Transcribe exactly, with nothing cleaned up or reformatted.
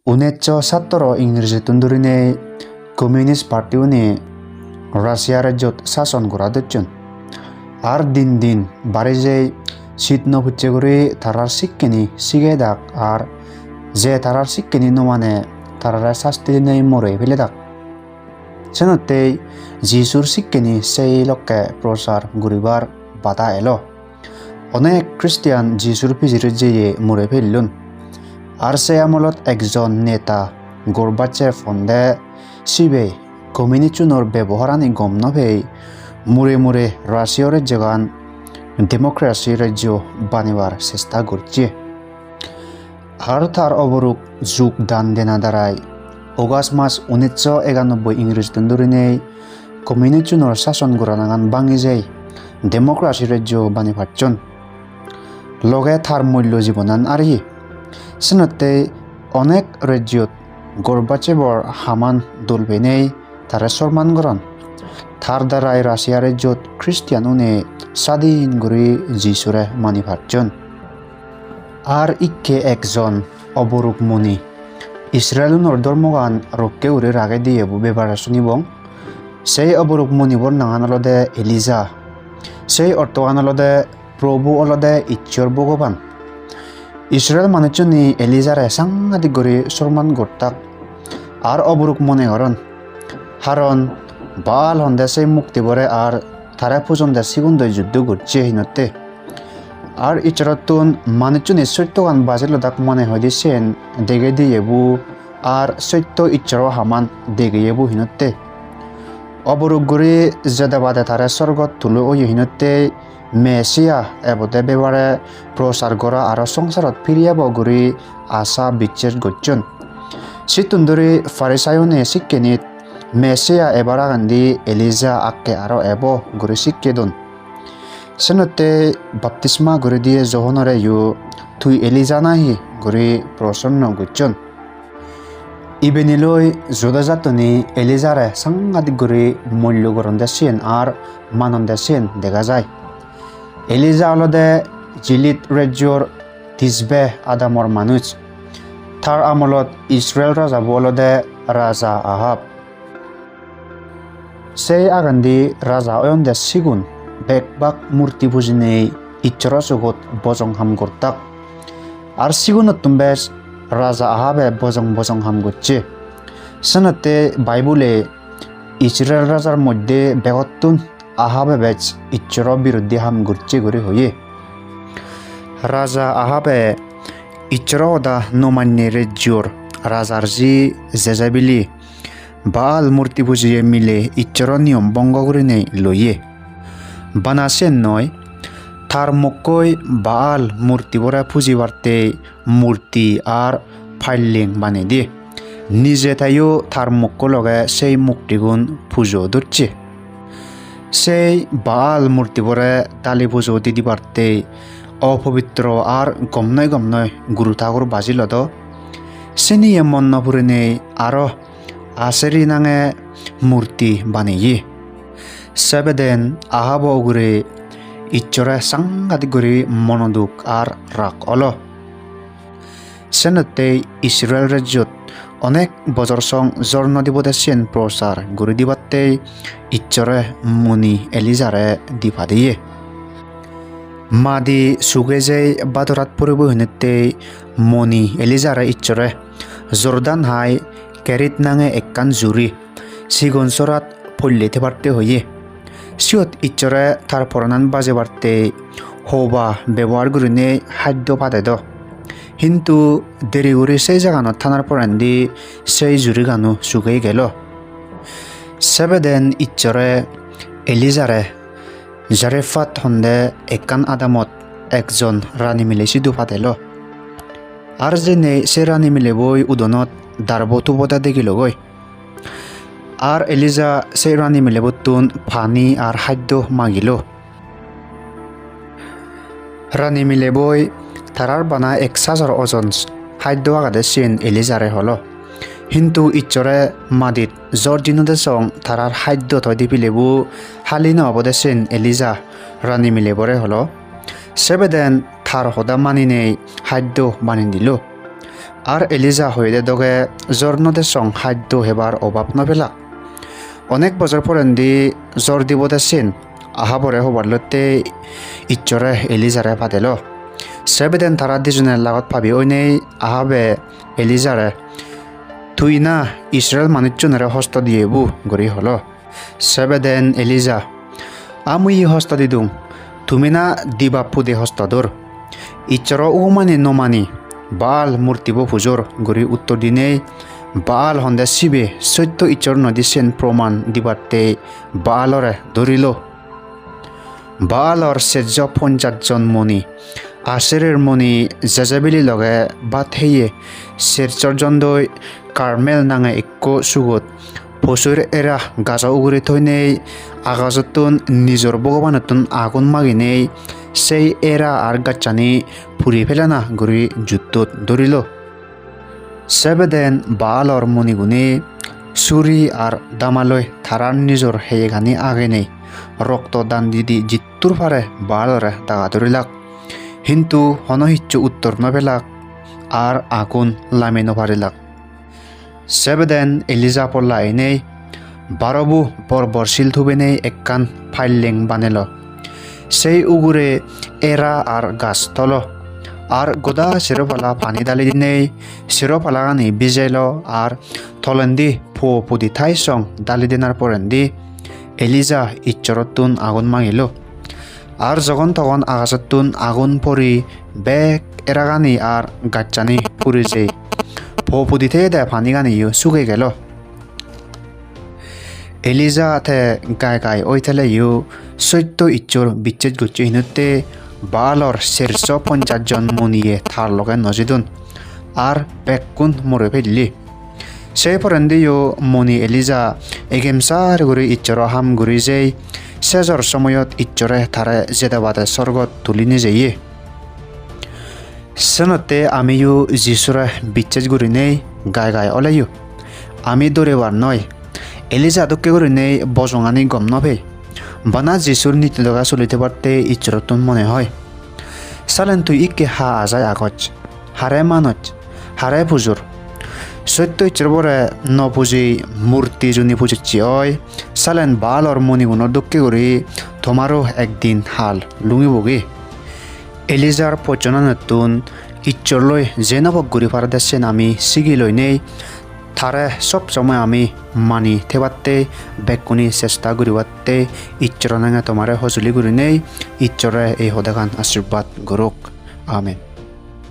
Uniccho sattoro Ingrejittun dhurinei Communist Party-une Russia rejjot sason gora docchon. Ar din din bari jei sit no pucche guri tarar sikkeni sigedak ar je tarar sikkeni no mane tarare sasti dinei morei peledak. Senottei Jisur sikkeni sei lokke prochar guribar bada elo. Onek Christian Jisur pijedi jeye mure pellun. Ar se amolot ekjon neta Gorbachev honde sibe communist-unor beboharani gom no pei mure mure Russia rejjogan democracy rejjo banibar chesta gocche. Ar tar oboruk jug dan dena darai August mas uniccho ekanobboi Ingrejittun dhurinei communist-unor sason goranagan bangi jei democracy rejjo bani pacchon. Loge tar mullo jibonan ariye. Senottei onek rejjot Gorbachevor haman dol peinei tare sorman goron. Tar darai Russia rejjot Christian-une sadin guri Jisure mani pacchon. Ar ikke ekjon oboruk muni Israel-unor dhormogan rokke guri ragei diye bo bebare sunibong. Sei oboruk munibor nangan olode Elija. Sei ortogan olode Probu olode Issor Bhogoban. Israel manuchchune Elijare sangadik guri sorman gottak. Ar oboruk mone goron. Haron Baal honde sei muktibore ar tare pujonde sigundoi juddo gocche hinotte. Ar Issorottun manuchchune sottogan baji lodak mone hoide siyen degei diye bo ar sotto Issoro haman degeye bo hinotte. Oboruk guri jede bade tare sorgot tulo oye hinotte Mesia ebode bebare prochar gora aro songsarot piri ebo guri asa bicches gocchon. Sittun dhuri Parisai-une sikkenit Mesia ebar agendi Elija akke aro ebo guri sikke don. Senotte baptisma guri diye Johonoreyo, "Tui Elija nahi?" guri prosonno gocchon. Ibeniloi Juda jattuni Elijare sangadik guri mullo goronde siyen ar manonde siyen dega jai. Elija olode Gilead rejjor Tisbe adamor manuj. Tar amolot Israel rajabo olode Raja Ahab. Sei agendi raja oyonde sigun bekbak murti pujinei Issoro sogot bojong ham gottak. Ar sigunottun bej Raja Ahabe bojong bojong ham gocche. Senotte Baibule Israel rajar moddhe begottun Ahabe bej Issoro biruddhe ham gocche guri hoye. Raja Ahabe Issoro hoda no mannei rejjor rajar ji Jejebeli Baal murti pujeye mile Issoro niyom bongo gurinei loye. Bana siyen noi, tar mokkoi Baal murtibore pujibattei murti ar palleng banei diye. Nije teyo tar mokko loge sei murtigun pujo docche. Sei Baal murtibore dali pujo di dibattei opobitro ar gom noi gom noi guru thagur baji lodo. Siniye mon no purinei aro Aseri nange murti baneye. Sebeden Ahabo ugure Issore sangadik guri monoduk ar rag olo. Senottei Israel rejjot onek bojor song jor no dibode siyen prochar guri dibattei Issore muni Elijare di padeye. Madi suge jei badorat puribo hinottei muni Elijare Issore Jordan hai Kerit nange ekkan juri sigon sorat polle thebatte hoye. Siyot Issore tar poranan bajebatte hoba bebohar gurinei haddo padedo. Hintu deri guri sei jaganot thanar porendi sei jurigano sugei gelo. Sebeden Issore Elijare Zarephat honde ekkan adamot ekjon rani mile sidu padelo. Ar jenei se rani mileboi udonot darbo tubode degilogoi. Ar Elija se rani milebottun pani ar haddo magilo. Rani mileboi tarar bana ek sajor ojon haddo agede siyen Elijare holo. Hintu Issore madit jor jinode song tarar haddo toi di pilebo hali no obode siyen Elija rani milebore holo. Sebeden tar hoda maninei haddo bani dilo. Ar Elija hoide doge jor no de song haddo hebar obab no pelak. Onek bojor porendi jor dibode sen Ahabore hobar lotte Issore Elijare padelo. Sebeden tara dijone lagot pabi oinei Ahabe Elijare, "Tui na Israel manuchchunore hosto diyebu?" guri holo. Sebeden Elija, "Amui hosto didung, tumi na diba pudi hosto dor? Issoro ukumani no mani, Baal murtibo pujor," guri uttor dinei, Baal honde sibe sotto Issor noi de sen proman dibatte Baalore dhorilo. Baalor serjo ponchas jon muni, Aserer muni Jejebeli loge bhat heye, serjo jondoi Karmel nange ekko sugot posur era gajo ugure thoinei, agajottun nijor bhogobanottun agun maginei, sei era ar gachchani puri pelana guri juttot dhorilo. Sebeden Baalor munigune suri ar damaloi tarar nijor heyegani agenei rokto dan didi jittur pare Baalore daga dhurilak. Hintu hono hissu uttor no pelak ar agun lami no parilak. Sebeden Elija polla einei barobo bor bor sil tubenei ekkan palleng banelo. Sei ugure era ar gaj tolo. Ar goda sero pala pani dali dinei sero palagani bijelo ar tolendi po pudi thai song dali denar porendi Elija Issorottun agun mangilo. Ar jogon togon agajottun agun pori bek eragani ar gachchani puri jei. Po pudi theyede paniganiyo sugei gelo. Elija te gai gai oi teleyo sotto Issor bicches gocche hinotte Baalor serso ponchas jon muniye tar loge no jidon. Ar bekkun more pelli. Sei porendiyo muni Elija egemsar guri Issoro ham guri jei, sejor somoyot Issore tare jede bade sorgot tuli nejeye. Senotte amiyo Jisure bicches gurinei gai gai oleyo. Ami doribar noi. Elija dokke gurinei bojongani gom no pei. Bana Jisur niti doga suli thebatte Issorottun mone hoi. Salen tui ikke ha ajai agoj? Hare manoj? Hare pujor? Sotto Issor bore no puji murti juni pujicche oi, salen Baalor munigunor dokke guri tomaro ekdin hal lungibogi. Elijar pojjonanottun Issor loi je nobok guri parede sen ami sigi loinei tare sob somoi ami mani thebatte bekkune chesta guribatte Issoro nange tomare hojoli gurinei Issore ei hodagan ashirbad gorok. Amen.